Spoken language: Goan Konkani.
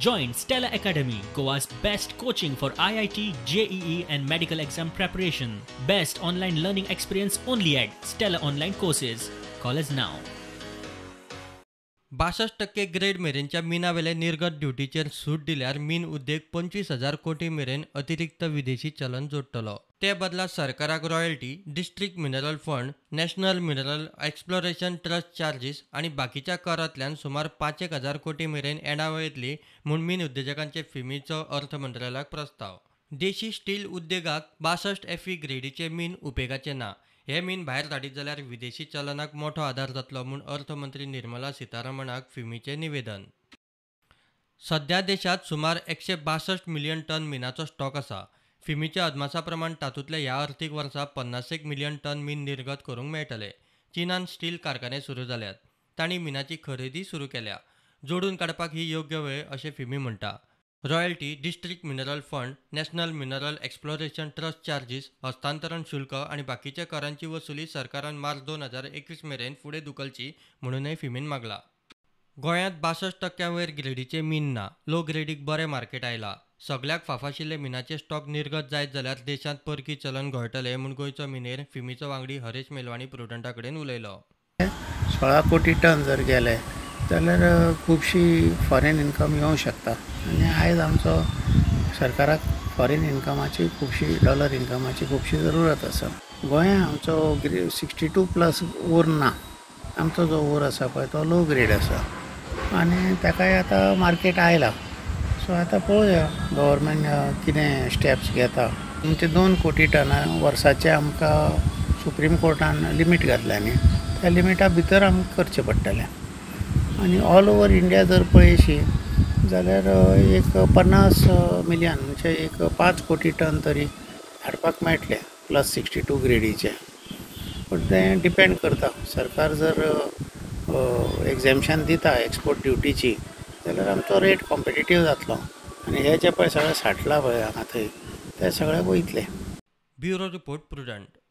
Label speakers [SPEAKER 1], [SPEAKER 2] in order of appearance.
[SPEAKER 1] Join Stella Academy, Goa's best coaching for IIT, JEE and medical exam preparation. Best online learning experience only at Stella Online Courses. Call us now.
[SPEAKER 2] 62% grade मेरेनच्या मिनावेले निर्गत ड्युटीचेर सूट दिल्यार मीन उद्देग 25,000 कोटी मेरेन अतिरिक्त विदेशी चलन जोडटलो. ते बदला सरकाराक royalty, district mineral fund, national mineral exploration trust charges आनी बाकीच्या करांतल्यान सुमार 5,000 कोटी मेरेन येणावळ येतली म्हूण मीन उद्देजकांचे फिमीचो अर्थ मंत्रालयाक प्रस्ताव. देशी स्टील उद्देगाक 62 एफई ग्रेडीचे मीन उपेगाचे ना. हे मीन भायर धाडीत जाल्यार विदेशी चलनाक मोठो आदार जातलो म्हूण अर्थमंत्री निर्मला सीतारमणाक फिमीचें निवेदन. सध्या देशांत सुमार 162 मिलियन टन मिनाचो स्टॉक आसा. फिमीच्या अदमासा प्रमाण तातूंतले ह्या अर्थीक वर्सा 50 मिलियन टन मीन निर्गत करूंक मेळटले. चीनान स्टील कारखाने सुरू जाल्यात, तांणी मिनाची खरेदी सुरू केल्या. जोडून काडपाक ही योग्य वेळ अशें फिमी म्हणटा. Royalty, district mineral fund, national mineral exploration trust charges, हस्तांतरण शुल्क आनी बाकीच्या करांची वसुली सरकारान मार्च 2021 मेरेन फुडें धुकलची म्हणूनय फिमीन मागला. गोंयांत 62% वयर ग्रेडीचें मीन ना. लो ग्रेडीक बरें मार्केट आयलां. सगल्याक फाफाशिल्ले मिनाचे स्टॉक निर्गत जायत जाल्यार देशांत परकी चलन घोळटलें म्हूण गोंयचो मिनेर फिमीचो वांगडी हरेश मेलवाणी प्रुडंटा कडेन उलयलो.
[SPEAKER 3] 16 कोटी टन जर गेले जाल्यार खुबशी फॉरेन इन्कम येवंक शकता आनी आयज आमचो सरकाराक फॉरेन इन्कमाची खुबशी डॉलर इन्कमाची खुबशी जरुरत आसा. गोंयांत आमचो 62+ ओर ना. आमचो जो ओर आसा पळय तो लो ग्रेड आसा आनी ताकाय आतां मार्केट आयला. सो आतां पळोवया गव्हर्मेंट कितें स्टेप्स घेता. आमचे 2 कोटी टनां वर्साचे आमकां सुप्रीम कोर्टान लिमीट घातल्या न्ही, त्या लिमिटा भितर आमकां करचें पडटलें. आनी ऑल ओवर इंडिया जर पळयशी जाल्यार एक 50 मिलियन म्हणजे एक 5 कोटी टन तरी हाडपाक मेळटलें प्लस 62 ग्रेडीचें. पूण तें डिपेंड करता, सरकार जर एग्जॅम्पशन दिता एक्सपोर्ट ड्युटीची जाल्यार आमचो रेट कॉम्पिटिटीव जातलो आनी हे जे पळय सगळें साठलां पळय हांगा थंय ते सगळें वयतलें.
[SPEAKER 2] Bureau report, Prudent.